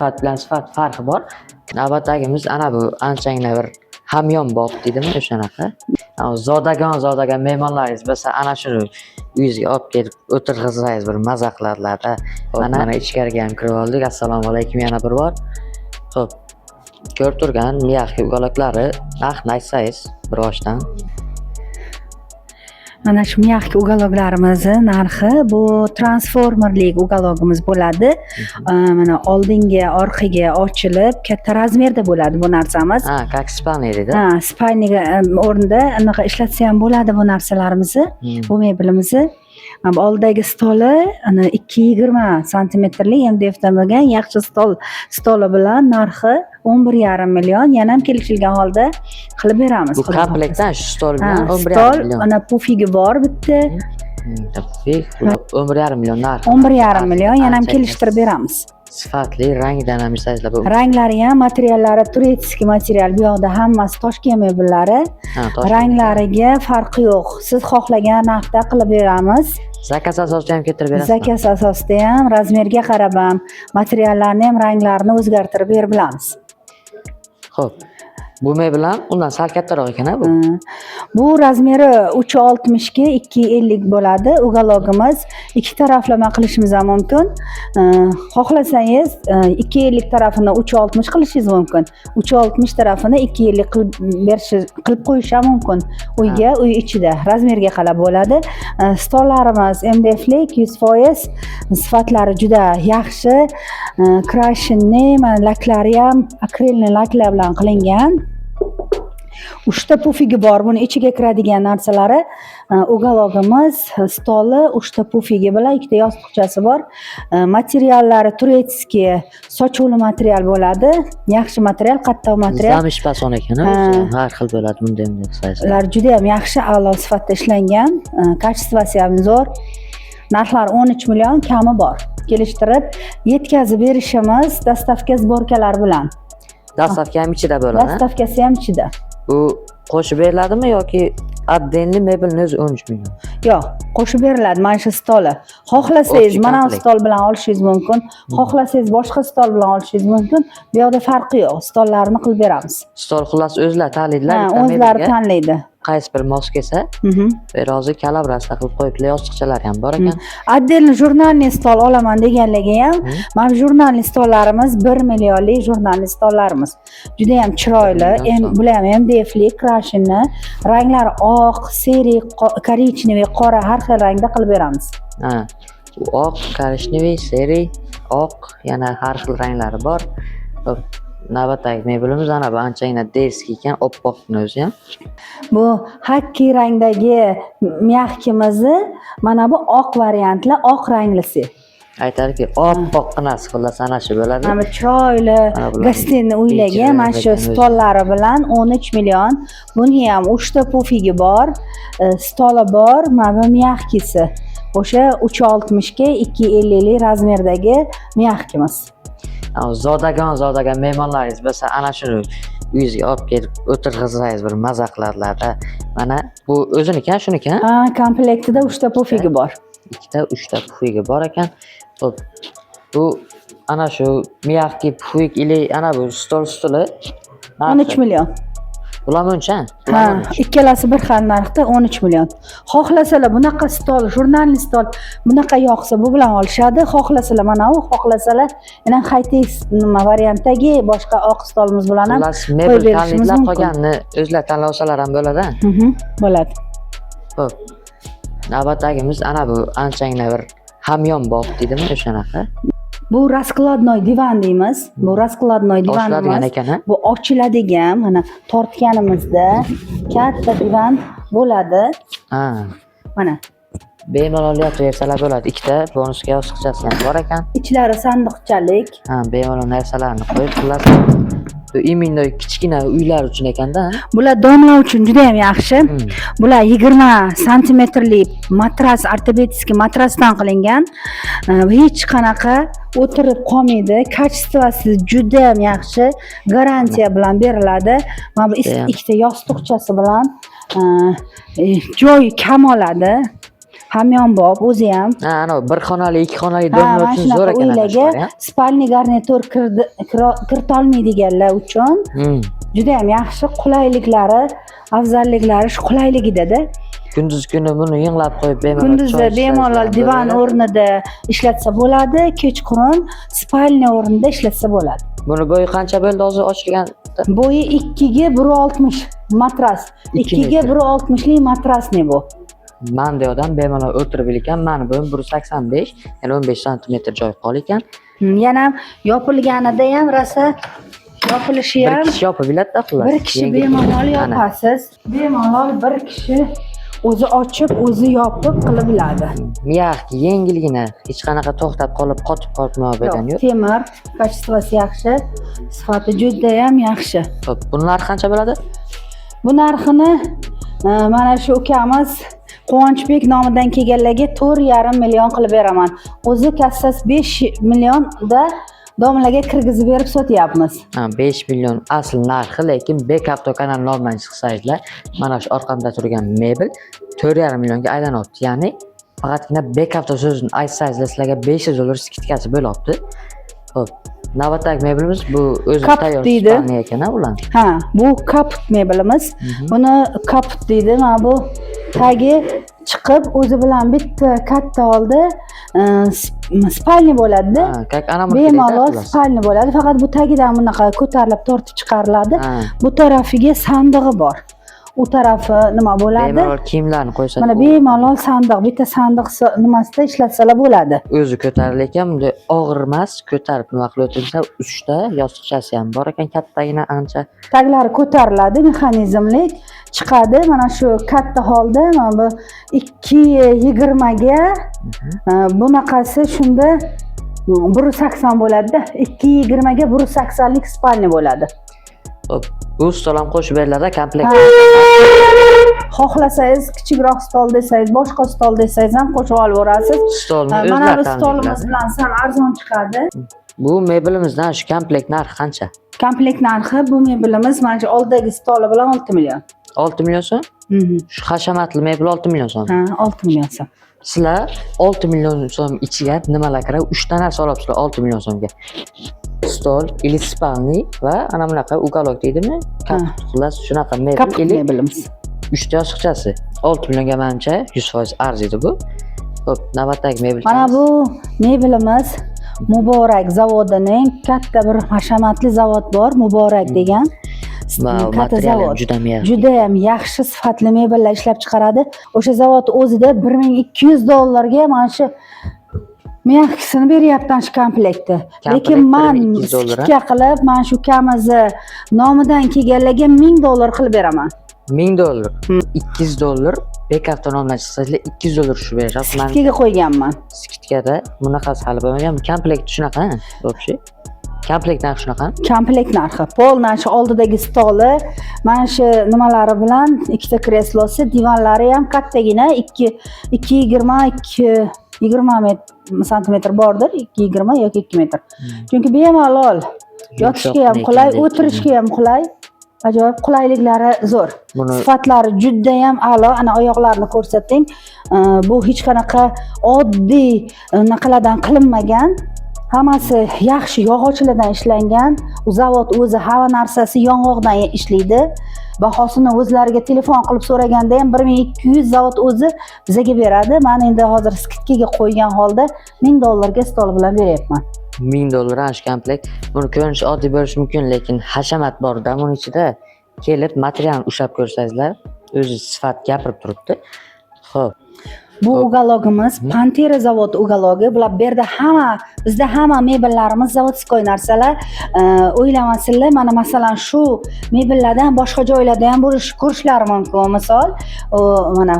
Sifat bilan sifat farqi bor. Navbatdagimiz ana bu anchagina bir hamyonbop deydimi, o'shanaqa. Zodagon zodagon mehmonlaringiz bo'lsa, ana shuni uyingizga olib kelib o'tirg'izsangiz, bir maza qiladilar-da. Mana ichkariga ham kirib oldik. Assalomu alaykum yana bir bor. Xo'p, ko'rib turgan мягкий уголок lari, narxini aytsangiz bir boshdan. Mana shu мягкий уголок larimizni narxi, bu transformerlik уголок imiz bo'ladi. Mana oldinga, orqaga ochilib, katta razmerda bo'ladi bu narsamiz. Ha, как спальный deydi. Ha, спальный ga o'rnida anaqa ishlatsa ham bo'ladi bu narsalarimizni, bu mebelimizni. Mana bu oldidagi stoli, ana, 2,20 santimetrli MDFdan bo'lgan yaxshi stol, stoli bilan narxi 11,5 million, yana ham kelishilgan holda qilib beramiz. Bu Xudo komplektdan shu stol xohlasa. bilan Ha, 11,5 stol, million. Mana pufigi bor bitta. Pufik, 11,5 million narxi. 11,5 million, yana ham Ancha kelishtirib beramiz. Sifatli, rangidan ham bilsangizlar bu. Ranglari ham, materiallari турецкий material. Bu yoqda hammasi Toshkent mebellari. Ha, Toshkent. Ranglariga farqi yo'q. Siz xohlagan narxda qilib beramiz. Заказ asosida ham keltirib berasizmi? Заказ asosida ham, razmerga qarab ham, materiallarni ham ranglarini o'zgartirib berib bilamiz. Xo'p. Bu mebel ham undan sal kattaroq ekan, a bu. Bu razmeri 3,60 ga 2,50 bo'ladi. Уголок imiz ikki taraflama qilishimiz ham mumkin. Xohlasangiz 2,50 tarafini 3,60 qilishingiz mumkin. 3,60 tarafini 2,50 qilib berish, qilib qo'yish ham mumkin. Uyga, uy ichida razmerga qarab bo'ladi. Stollarimiz MDFlik 100%, sifatlari juda yaxshi. Крашеный, mana laklari ham акрилный laklar bilan qilingan. Uchta pufigi bor, buni ichiga kiradigan narsalari, уголок imiz, stoli, uchta pufigi bilan ikkita yostiqchasi bor. Materiallari турецкий sochuvli material bo'ladi, yaxshi material, qattiq material. Замш fason ekan, Ha. o'zi ham har xil bo'ladi bunday bunday qilsangiz. Ular juda ham yaxshi, a'lo sifatda ishlangan, качество si ham zo'r. Narxlari 13 million, kami bor, kelishtirib yetkazib berishimiz, доставка, сборка lar bilan. Доставка ham ichida bo'ladi, ha? Доставка si ham ichida. Bu qo'shib beriladimi yoki отдельный mebelni o'zi 13 million? Yo'q, qo'shib beriladi mana shu stoli. Xohlasangiz Общий mana bu komplekt. stol bilan olishingiz mumkin, xohlasangiz boshqa stol bilan olishingiz mumkin. Bu yoqda farqi yo'q, stollarni qilib beramiz. Stol xullas o'zlari tanlaydilar. Ha, Bitta o'zlari mebelga tanlaydi. qaysi bir mos kelsa, rozi kalabrasida qilib qo'yibdilar, yostiqchalari ham bor ekan. Отдельно журнальный stol olaman deganlarga ham mana bu журнальный stollarimiz, 1 millionlik журнальный stollarimiz juda ham chiroyli. 1 million so'm. Bular ham MDFli, крашеный, ranglari oq, серый, коричневый, qora, har xil rangda qilib beramiz. Ha. U oq, коричневый, серый, oq, yana har xil ranglari bor. Xo'p, navbatdagi mebelimiz ana bu anchagina дерзкий ekan, oppoqni o'zi ham. Bu xaki rangdagi мягкий mizni mana bu oq variantli, oq ranglisi. Aytadiki, oppoqqinasi xullas ana shu bo'ladi. Mana bu chiroyli Mana bular гостиный uylarga mana shu ekan o'zi. Stollari bilan 13 million. Buni ham uchta pufigi bor, stoli bor, mana bu мягкий si. O'sha 3,60 ga 2,50 lik razmerdagi мягкий miz. Zodagon zodagon mehmonlaringiz bo'lsa, ana shuni uyingizga olib kelib o'tirg'izsangiz, bir maza qiladilar-da. Mana bu o'ziniki, shuniki? Ha, komplektida uchta pufigi bor. Ikkita, uchta pufigi bor ekan. Xo'p, bu ana shu мягкий pufik или ana bu stol stuli 13 million. Bular muncha? Ha, ikkalasi bir xil narxda, 13 million. Xohlasalar bunaqa stol, журнальный stol bunaqa yoqsa, bu bilan olishadi. Xohlasalar mana u, xohlasalar yana high-tech nima variantdagi boshqa oq stolimiz bilan ham Xullas, mebel qo'yib berishimiz tanlaydilar, mumkin. qolganini o'zlari tanlab olsalar ham bo'ladi, a? Bo'ladi. Xo'p. Navbatdagimiz ana bu anchagina bir hamyonbop deydimi, o'shanaqa. Bu раскладной divan deymiz. Bu раскладной Ochiladigan divanimiz. ekan, a? Bu ochiladigan, mana tortganimizda katta divan bo'ladi. Ha. Mana. Bemalol yotaversalar bo'ladi. Ikkita bonusga yostiqchasi ham bor ekan. Ichlari sandiqchalik. Ha, bemalol narsalarni qo'yib, xullas, bu именно kichkina uylar uchun ekanda. Bular дом lar uchun juda ham yaxshi. Bular 20 santimetrli matras, ортопедический matrasdan qilingan. Hech qanaqa o'tirib qolmaydi. Качество si juda ham yaxshi. Garantiya bilan beriladi. Mana bu Judayam. ikkita yostiqchasi bilan joy kam oladi. Hamyonbop o'zi ham. Ha, anavi bir xonali, ikki xonali Ha, дом lar mana uchun zo'r shunaqa ekan ana shu uylarga variant. Спальный garnitur kiritolmaydiganlar uchun juda ham yaxshi qulayliklari, afzalliklari shu qulayligida-da. Kunduz kuni buni yig'lab qo'yib bemalol Kunduzda choy bemalol ichsangiz ham divan bo'ladi. o'rnida ishlatsa bo'ladi, kechqurun спальня o'rnida ishlatsa bo'ladi. Buni bo'yi qancha bo'ldi hozir ochilgan? Bo'yi 2 ga 1,60 matras. Ikki 2 ga metr. 1,60lik matrasni bu. Man odam bemalol o'tirib ekan. Mani bo'yim 1,85, ya'ni 15 santimetr joy qol ekan. Yana yopilganida ham rosa yopilishi Bir ham kishi yopib biladi-da xullas. Bir kishi Yengil. bemalol Ana. yopasiz. Bemalol bir kishi o'zi ochib, o'zi yopib qilib biladi. Mягкий, yengilgina, hech qanaqa to'xtab qolib, qotib qolib nima bo'lgan Yo'q, yo'q. temir, качество si yaxshi, sifati juda ham yaxshi. Xo'p, buni narxi qancha bo'ladi? Bu narxini mana shu ukamiz Quvonchbek nomidan kelganlarga 4,5 million qilib beraman. O'zi kassasi 5 millionda domlaga kirgizib berib sotyapmiz. Ha, 5 million asl narxi, lekin Bek Avto kanal nomidan chiqsangizlar, mana shu orqamda turgan mebel 4,5 millionga aylanyapti. Ya'ni faqatgina Bek Avto so'zini aytsangizlar, sizlarga 500 dollar скидка si bo'lyapti. Xo'p, navbatdagi mebelimiz bu o'zi Kaput tayyor deydi. спальня ekan, a ular. Ha, bu kaput mebelimiz. Buni kaput deydi. Mana bu tagi chiqib o'zi bilan bitta katta oldi спальня bo'ladi-da. Ha, как ana Bemalol спальня bo'ladi. Faqat bu tagidan bunaqa ko'tarilib tortib chiqariladi. Bu tarafiga sandig'i bor. U tarafi nima bo'ladi? Bemalol kiyimlarni qo'ysa Mana bemalol sandiq, bitta sandiq nimasida ishlatsalar bo'ladi. O'zi ko'tarilar ekan, bunday og'ir emas, ko'tarib nima qilib o'tirsa, uchta yostiqchasi ham bor ekan, kattagina ancha. Taglari ko'tariladi, mexanizmli chiqadi. Mana shu katta holda mana bu 2,20 ga bunaqasi shunda 1,80 bo'ladi-da. 2,20 ga 1,80lik спальня bo'ladi. Xo'p, bu stol ham qo'shib beriladi komplekt. Ha. Xohlasangiz kichikroq stol desangiz, boshqa stol desangiz ham qo'shib olib yuborasiz. Stolni Mana o'zlari bu ta'min stolimiz qiladi. bilan sal arzon chiqadi. Bu mebelimizdan shu komplekt narxi qancha? Komplekt narxi bu mebelimiz mana shu oldidagi stoli bilan 6 million. 6 million so'm? Mhm. Shu hashamatli mebel 6 million so'm. Ha, 6 million so'm. Sizlar 6 million so'm ichiga nimalar kiradi? 3 ta narsa olyapsizlar 6 million so'mga. Stol, или спальный va ana bunaqa уголок deydimi? Kaput, xullas shunaqa mebel Kaput или mebelimiz. 3 ta yostiqchasi. 6 millionga manimcha 100% arziydi bu. Xo'p, navbatdagi mebel. Mana bu mebelimiz Muborak zavodining, katta bir hashamatli zavod bor, Muborak degan. Va Katta material ham zavod. juda ham yaxshi. Juda ham yaxshi sifatli mebellar ishlab chiqaradi. O'sha zavod o'zida 1200 dollarga mana shu мягкий sini beryapti, ana shu komplektni. Lekin man 1200 dollar, a? скидка qilib, mana shu ukamizni nomidan kelganlarga 1000 dollar qilib beraman. 1000 dollar. 200 dollar Bek Avto nomidan chiqsangizlar 200 dollar tushib berishyapti. Man Скидка ga qo'yganman. Скидка da bunaqasi hali bo'lmagan. Komplekt shunaqa, вообще. Komplekt narxi shunaqa. Komplekt narxi. Pol, mana shu oldidagi stoli, mana shu nimalari bilan ikkita kreslosi, divanlari ham kattagina, 2 2,20 2,20 santimetr bordir, 2,20 yoki 2 metr. Chunki bemalol yotishga ham Yumshoq qulay, lekin. o'tirishga ham qulay. Ajoyib qulayliklari zo'r. Buni Sifatlari judayam a'lo. Ana oyoqlarini ko'rsating. Bu hech qanaqa oddiy anaqalardan qilinmagan. Hammasi yaxshi yog'ochlardan ishlangan. U zavod o'zi hamma narsasi yong'oqdan ishlaydi. Bahosini o'zlariga telefon qilib so'raganda ham 1200 zavod o'zi bizaga beradi. Man endi hozir скидка ga qo'ygan holda 1000 dollarga stol bilan beryapman. 1000 dollar ana shu komplekt. Buni ko'rinishi oddiy bo'lishi mumkin, lekin hashamat bor-da buni ichida. Kelib materialni ushlab ko'rsangizlar, o'zi sifat gapirib turibdi. Xo'p. Bu Xo'p. уголок imiz Pantera zavodi уголок i. Bular bu yerda hamma, bizda hamma mebellarimiz заводской narsalar. O'ylamasinlar, mana masalan shu mebellardan boshqa joylarda ham bo'lish ko'rishlari mumkin. Misol, mana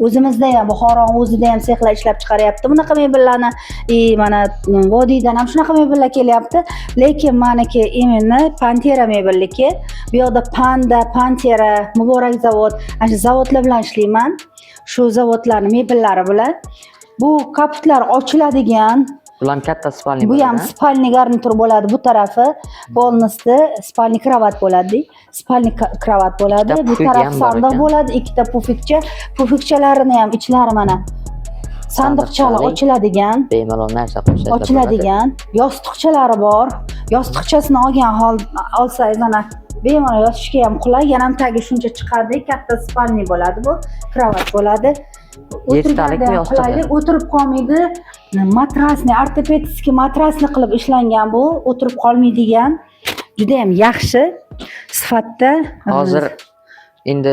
o'zimizda ham, Buxoroni o'zida ham sexlar ishlab chiqaryapti bunaqa mebellarni. И mana vodiydan ham shunaqa mebellar kelyapti. Lekin maniki именно Pantera mebelniki. Bu yoqda Panda, Pantera, Muborak zavod, ana shu zavodlar bilan ishlayman. Shu zavodlarni mebellari bilan. Bu kaputlar ochiladigan. Bular katta спальный Bu ham bo'ladi. Спальный garnitur bo'ladi bu tarafi. Полностью спальный кровать bo'ladi. Спальный кровать bo'ladi. Ikkita Bu pufik taraf ham bor sandiq ekan. bo'ladi, ikkita pufikcha. Pufikchalarini ham ichlari mana Sandiqchali Sandiqchali. ochiladigan, Bemalol narsa qo'ysangiz bo'ladi. Ochiladigan yostiqchalari bor. Yostiqchasini olgan hol olsangiz, mana, bemalol yotishga ham qulay. Yana ham tagi shuncha chiqadi, katta спальный bo'ladi bu, кровать bo'ladi. Yettitalikmi O'tirganda ham yostig'i? Qulaylik, o'tirib qolmaydi. Матрасный, ортопедический matrasni qilib ishlangan bu, o'tirib qolmaydigan, judayam yaxshi sifatda. Hozir endi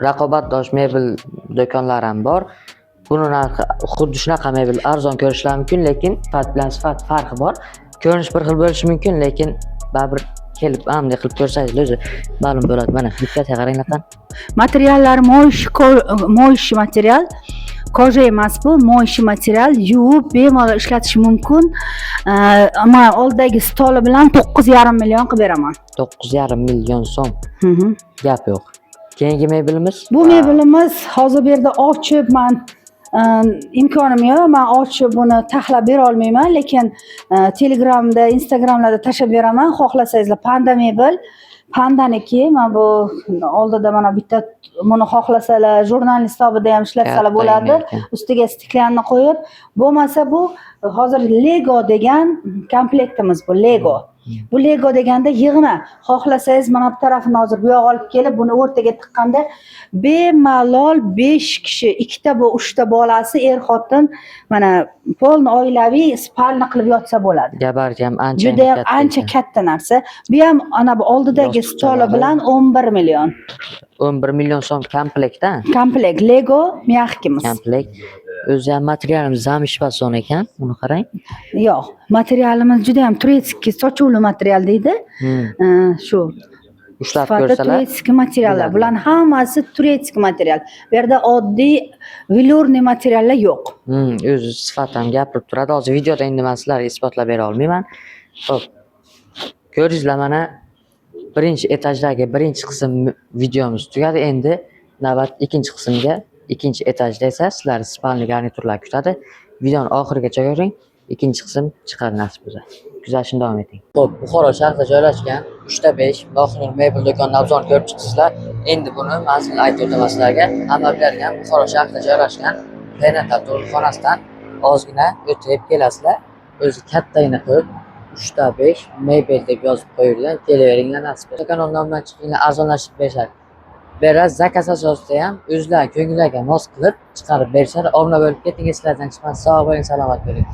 raqobatdosh mebel do'konlari ham bor. Buni narxi xuddi shunaqa mebel arzon ko'rishlari mumkin, lekin sifat bilan sifat farqi bor. Ko'rinish bir xil bo'lishi mumkin, lekin baribir kelib bunday qilib ko'rsangiz o'zi ma'lum bo'ladi. Mana, bittasiga qaranglar qani. Materiallari моющий, моющий material, кожа emas bu, моющий material, yuvib bemalol ishlatish mumkin. Man oldidagi stoli bilan 9,5 million qilib beraman. 9,5 million so'm. Gap yo'q. Keyingi mebelimiz. Bu mebelimiz hozir bu yerda ochib man imkonim yo'q, man ochib buni taxlab bera olmayman, lekin Telegramda, Instagramlarda tashlab beraman xohlasangizlar. Panda mebel, Pandaniki. Mana bu oldida mana bitta, buni xohlasalar jurnalist hisobida ham ishlatsalar Katta bo'ladi, ekan. Ustiga стеклянный qo'yib. Bo'lmasa, bu hozir Lego degan komplektimiz, bu Lego. Bu Lego deganda yig'ma. Xohlasangiz, mana bu tarafini hozir bu yoqqa olib kelib, buni o'rtaga tiqqanda bemalol 5 kishi, ikkita bu, uchta bolasi, er xotin, mana, полный oilaviy спальня qilib yotsa bo'ladi. Gabariti ham ancha Judayam katta ancha ekan. Katta narsa. Bu ham ana bu oldidagi stoli Yostiqchalari. Bilan 11 million. 11 million so'm komplektda. Komplekt Lego мягкий miz. Komplekt. O'zi ham materialimiz замш fason ekan. Uni qarang. Yo'q, materialimiz juda ham турецкий sochuvli material deydi. Shu Ushlab sifati ko'rsalar турецкий materiallar. Biladi. Bularni hammasi турецкий material. Bu yerda oddiy велюрный materiallar yo'q. O'zi sifat ham gapirib turadi. Hozir videoda endi man sizlarga isbotlab bera olmayman. Xo'p. Ko'rdingizlar, mana, birinchi etajdagi birinchi qism videomiz tugadi. Endi navbat ikkinchi qismga. Ikkinchi etajda esa sizlarni спальный garniturlar kutadi. Videoni oxirigacha ko'ring. Ikkinchi qism chiqadi nasib bo'lsa. Kuzatishni davom eting. Xo'p, Buxoro shahrida joylashgan 3 ta 5 Mohinur mebel do'konining obzorni ko'rib chiqdingizlar. Endi buni manzilini aytib o'taman sizlarga. Hamma biladigan Buxoro shahrida joylashgan Perinatal tug'ruqxonasidan ozgina o'tib kelasizlar. O'zi kattagina qilib 3 ta 5 mebel deb yozib qo'yilgan. Kelaveringlar nasib bo'lsa. Do'kon nomidan chiqinglar, arzonlashtirib berishadi. Beradi, заказ asosida ham o'zlari ko'ngillariga mos qilib chiqarib berishadi. Obuna bo'lib keting, esingizdan chiqmasin. Sog' bo'ling, salomat bo'ling.